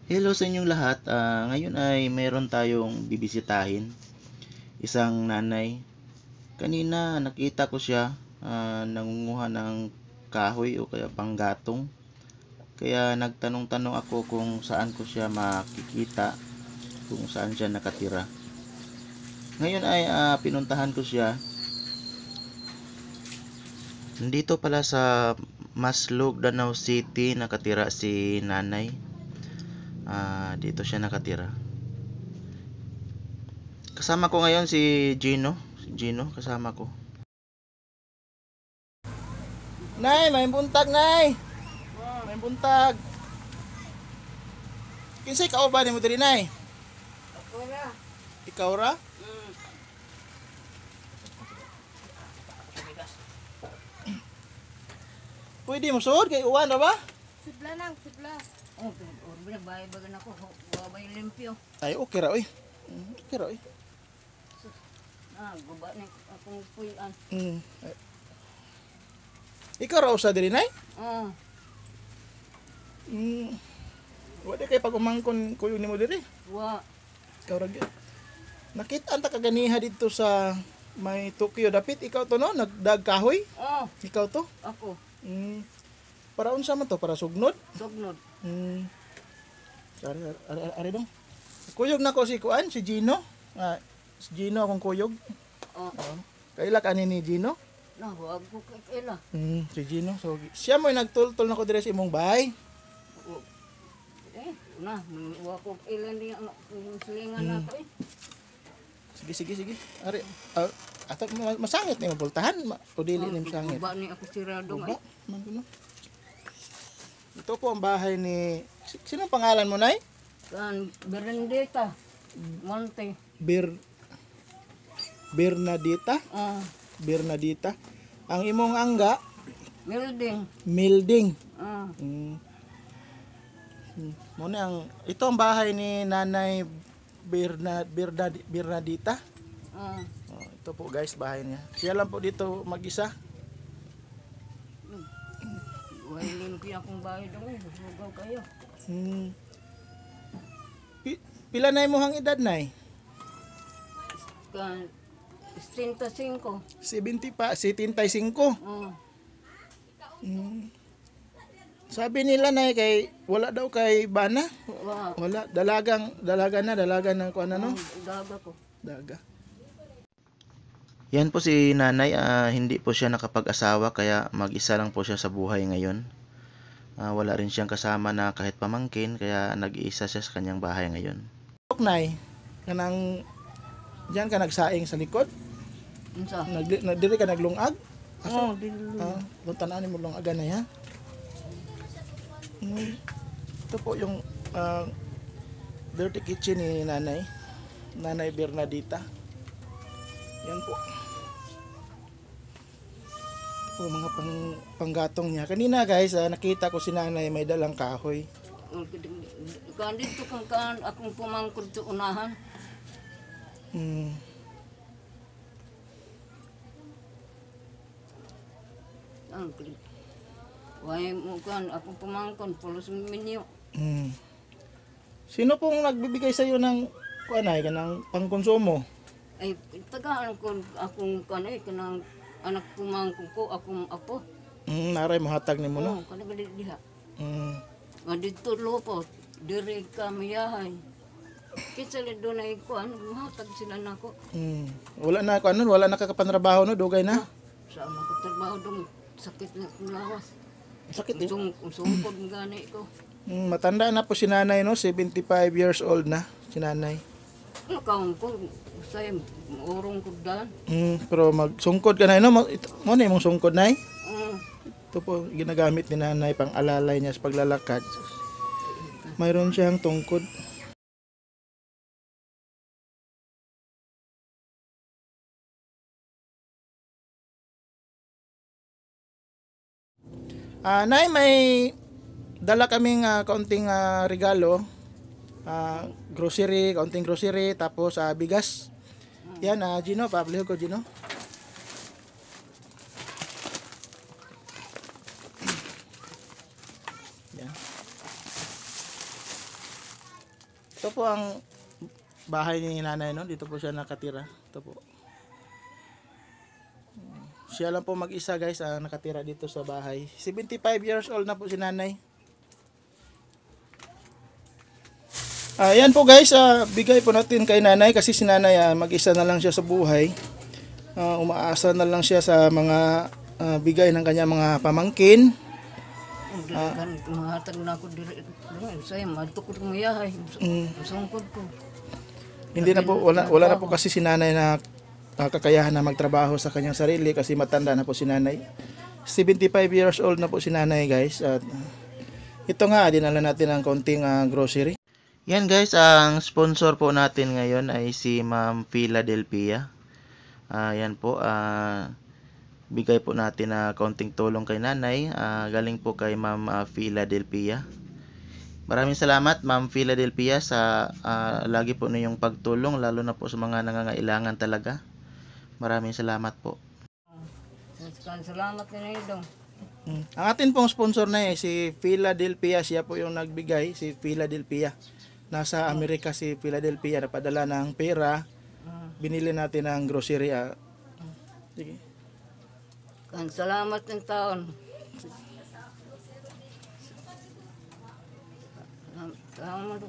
Hello sa inyong lahat. Ngayon ay meron tayong bibisitahin. Isang nanay. Kanina nakita ko siya nangunguha ng kahoy o kaya panggatong. Kaya nagtanong-tanong ako kung saan ko siya makikita, kung saan siya nakatira. Ngayon ay pinuntahan ko siya. Nandito pala sa Maslog, Danao City nakatira si nanay. Dito siya nakatira. Kasama ko ngayon si Gino. Si Gino, kasama ko. Nay, may buntag, Nay. May buntag. Kinsay kauban nimo diri, Nay? Ako ra. Ikaw ra? Mm. Pwede mo suod kay uwan ra ba? Sibla nang, sibla. Oh, orbi bay bagan ako, wa bay limpyo. Ay, okay ra oy. Okay ra oy. Ah, guba ni akong puy-an. Ay. Ikaw ra usa diri, Nay? Oh, Wa di kay pag umangkon kuyog nimo diri. wa. Ikaw ra gyud. Nakita ang kaganiha dito sa may Tokyo dapit ikaw to, no, nagdag kahoy. Oh, Ikaw to. ako. Para unsa man to? Para sugnod? Sugnod. Ari ari ari dong. Kuyog na ko si kuan, si Gino. Si Gino akong kuyog. Oh, Oh. Kaila ka ni Gino? na wa ko kay ila. Si Gino. So siya mo'y nagtultol na ko dire sa imong bahay. Oh. Eh, na wa ko ila ni ang silingan na ko eh. Sige, sige, sige. Ari, ato masangit ni mabultahan, o dili ni masangit. Guba ni ako sirado Guba, eh. man kuno. Ito po ang bahay ni sino ang pangalan mo, Nay? Kan Berendita. Monte. Bernadita, Oh, Bernadita. Ang imong angga, Milding. Milding. Oh, Muna ang ito ang bahay ni Nanay Bernadita. oh. Oh, ito po guys, bahay niya. Siya lang po dito mag-isa. Wa limpyo akong bahay dong eh. Hugaw kayo. Pila na imong edad, Nay? Kan 65. 70 pa, 75. Oh. Sabi nila, Nay, kay wala daw kay bana. Wa. Wala, dalaga na, dalaga ng kuan ano? Daga ko. Daga. Yan po si nanay, hindi po siya nakapag-asawa kaya mag-isa lang po siya sa buhay ngayon. Wala rin siyang kasama na kahit pamangkin kaya nag-iisa siya sa kanyang bahay ngayon. Nay, kanang diyan ka nagsaing sa likod? Unsa? Diri ka naglungag? Oh, dili. Tan-awon mo lungagan na ya. Ito po yung dirty kitchen ni nanay. Nanay Bernadita. Yan po. Ito po mga panggatong niya. Kanina guys, nakita ko si nanay may dalang kahoy. Kan dito kang kan akong pumangkod sa unahan. Ang way mo kan akong pumangkon pulos minyo. Sino pong nagbibigay sa iyo ng kuan ay kanang pangkonsumo? Ay tagaan ko akong kan ay kanang anak pumangkon ko akong apo. Naray mohatag nimo, no. Oh, kanang diha. Nga dito lupo, diri ka miyahay. Kinsa le dunay kuan, muhatag sila nako. Wala na kuan nun, wala na kakapantrabaho, no, dugay na. Sa ako trabaho dong sakit na akong lawas. Sakit eh. Sungkod gani ko. Matanda na po si nanay, no, 75 years old na si nanay. Ano kaon ko say urong ko dan. Pero magsungkod ka na, no? Mo na imong sungkod, Nay? Ito po ginagamit ni nanay pang alalay niya sa paglalakad. Mayroon siyang tungkod. Nay, may dala kaming kaunting regalo. Grocery, kaunting grocery, tapos bigas. Yan, Gino, pablihog ko, Gino. Yan. Ito po ang bahay ni nanay, no? Dito po siya nakatira. Ito po. Siya lang po mag-isa, guys, ang nakatira dito sa bahay. 75 years old na po si nanay. Ayan po guys, bigay po natin kay nanay kasi si nanay mag-isa na lang siya sa buhay. Umaasa na lang siya sa mga bigay ng kanyang mga pamangkin. Kan mahatag na ako diri. Say madto ko muyahay. Sungkod ko. Hindi na po wala na po kasi si nanay na kakayahan na magtrabaho sa kanyang sarili kasi matanda na po si nanay. 75 years old na po si nanay, guys. At ito nga, dinala natin ang konting grocery. Yan guys, ang sponsor po natin ngayon ay si Ma'am Philadelphia. Yan po, bigay po natin na konting tulong kay nanay. Galing po kay Ma'am Philadelphia. Maraming salamat, Ma'am Philadelphia, sa lagi po ninyong pagtulong, lalo na po sa mga nangangailangan talaga. Maraming salamat po. Kan salamat ni dong. Ang atin pong sponsor na eh, si Philadelphia, siya po yung nagbigay, si Philadelphia. Nasa Amerika si Philadelphia, napadala ng pera, binili natin ang grocery. Sige. Kan salamat ng taon. Salamat.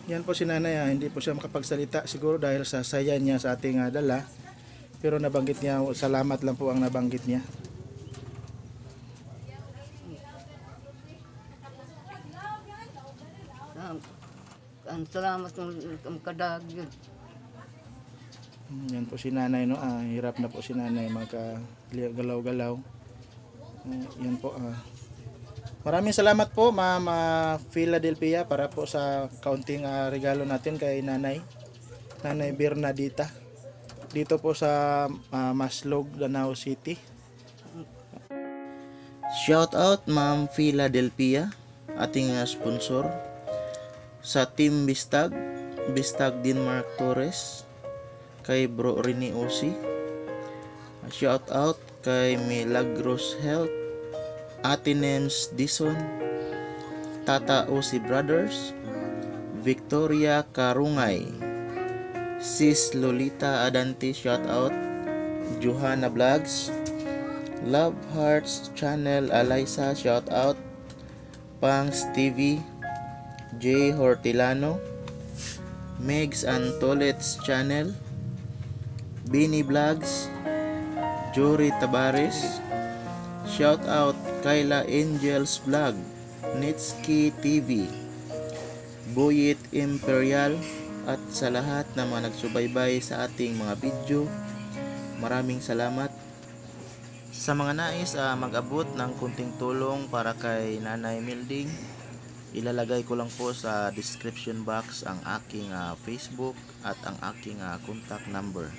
Yan po si nanay, hindi po siya makapagsalita siguro dahil sa saya niya sa ating dala. Pero nabanggit niya, salamat lang po ang nabanggit niya. Kan salamat ng kadag yun. Yan po si nanay, no? Hirap na po si nanay magka-galaw-galaw. Yan po. Maraming salamat po, Ma'am Philadelphia, para po sa kaunting regalo natin kay nanay. Nanay Bernadita. Dito po sa Maslog, Danao City. Shout out, Ma'am Philadelphia, ating sponsor. Sa Team Bistag, Bistag Denmark Torres, kay Bro Rini Osi. Shout out kay Milagros Health, Ate Nems Dison, Tata Osi Brothers, Victoria Karungay, Sis Lolita Adante, shout out, Johanna Vlogs, Love Hearts Channel Alaysa, shout out, Pangs TV, J Hortilano, Megs and Tolets Channel, Bini Vlogs, Jory Tabares, shout out Kyla Angels Vlog, Nitski TV, Boyit Imperial, at sa lahat ng mga nagsubaybay sa ating mga video. Maraming salamat. Sa mga nais mag-abot ng kunting tulong para kay Nanay Milding, ilalagay ko lang po sa description box ang aking Facebook at ang aking contact number.